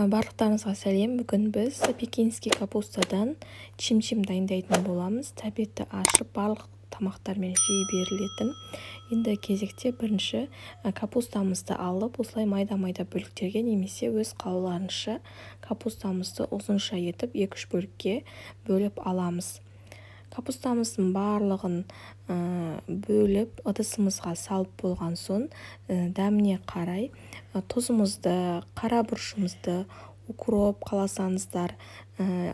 Барлықтарыңызға сәлем. Бүгін біз пекинский капустадан чим-чим дайындайтын боламыз. Тәбетті ашып, барлық тамақтармен жей берілетін. Енді кезекте бірінші капустамызды алып, осылай майда-майда бөліктерге немесе өз қалауларынша капустамызды ұзынша етіп 2-3 бөлікке бөліп аламыз. Капустамыздың барлығын бөліп, ыдысымызға салып болған соң, дәміне қарай тұзымызды, қара бұрышымызды, укроп қаласаңыздар,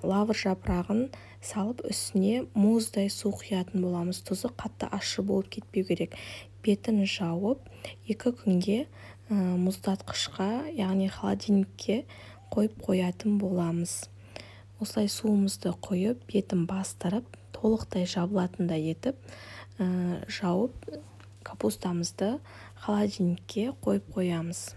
лавр жапырағын салып, үстіне мұздай су құятын боламыз. Тұзы қатты ащы болып кетпеу керек. Бетін жауып, 2 күнге мұздатқышқа, яғни холодильникке қойып қоятын боламыз. Осылай суымызды құйып, бетін бастырып, толықтай жабылатындай етіп жауып, капустамызды холодильникке қойып қоямыз.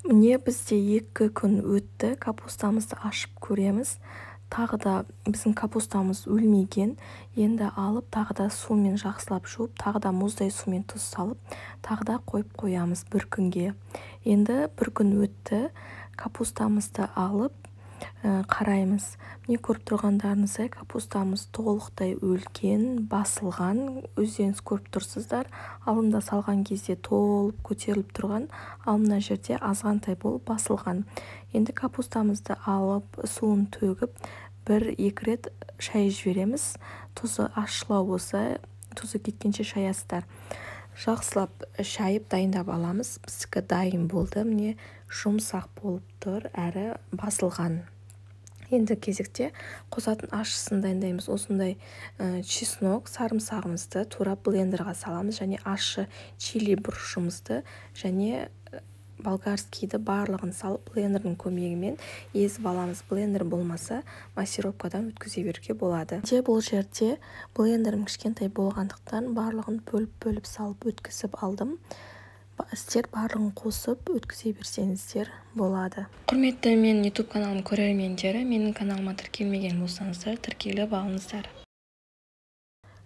Міне бізде 2 күн өтті, капустамызды ашып көреміз. Тағы да біздің капустамыз өлмеген. Енді алып, тағы да сумен жақсылап жуып, тағы да мұздай сумен тұз салып, тағы да қойып қоямыз бір күнге. Енді бір күн өтті, капустамызды алып қараймыз. Міне көріп тұрғандарыңыздай капустамыз толықтай өлген, басылған, өздеріңіз көріп тұрсыздар. Алдында салған кезде толып көтеріліп тұрған, ал мына жерде азғантай болып басылған. Енді капустамызды алып, суын төгіп, 1-2 рет шайып жібереміз. Тұзы ащылау болса, тұзы кеткенше шаясыздар. Жақсылап шайып дайындап аламыз. Біздікі дайын болды. Міне жұмсақ болып тұр, әрі басылған. Енді кезекте қосатын ащысын дайындаймыз. Осындай чеснок, сарымсағымызды турап блендерға саламыз және ащы чили бұрышымызды және болгарскийді барлығын салып блендердің көмегімен езіп аламыз. Блендер болмаса массировкадан өткізе беруге болады. Де бұл жерде блендерім кішкентай болғандықтан барлығын бөліп-бөліп салып өткізіп алдым. Сіздер барлығын қосып өткізе берсеңіздер болады. Құрметті мен YouTube каналым көрермендері, менің каналыма тіркелмеген болсаңыздар, тіркеліп алыңыздар.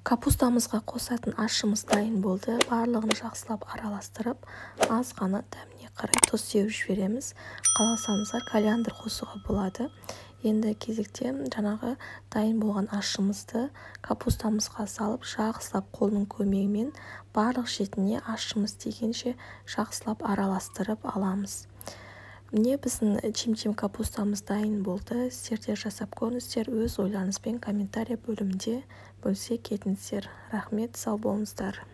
Капустамызға қосатын ащымыз дайын болды. Барлығын жақсылап араластырып, аз ғана дәміне қарай тұз сеуіп жібереміз. Қаласаңыздар кориандр қосуға болады. Енді кезекте жаңағы дайын болған ащымызды капустамызға салып, жақсылап қолдың көмегімен барлық шетіне ащымыз тигенше жақсылап араластырып аламыз. Міне біздің чим-чим капустамыз дайын болды. Сіздер де жасап көріңіздер, өз ойларыңызбен комментария бөлімінде бөлісе кетіңіздер. Рахмет, сау болыңыздар.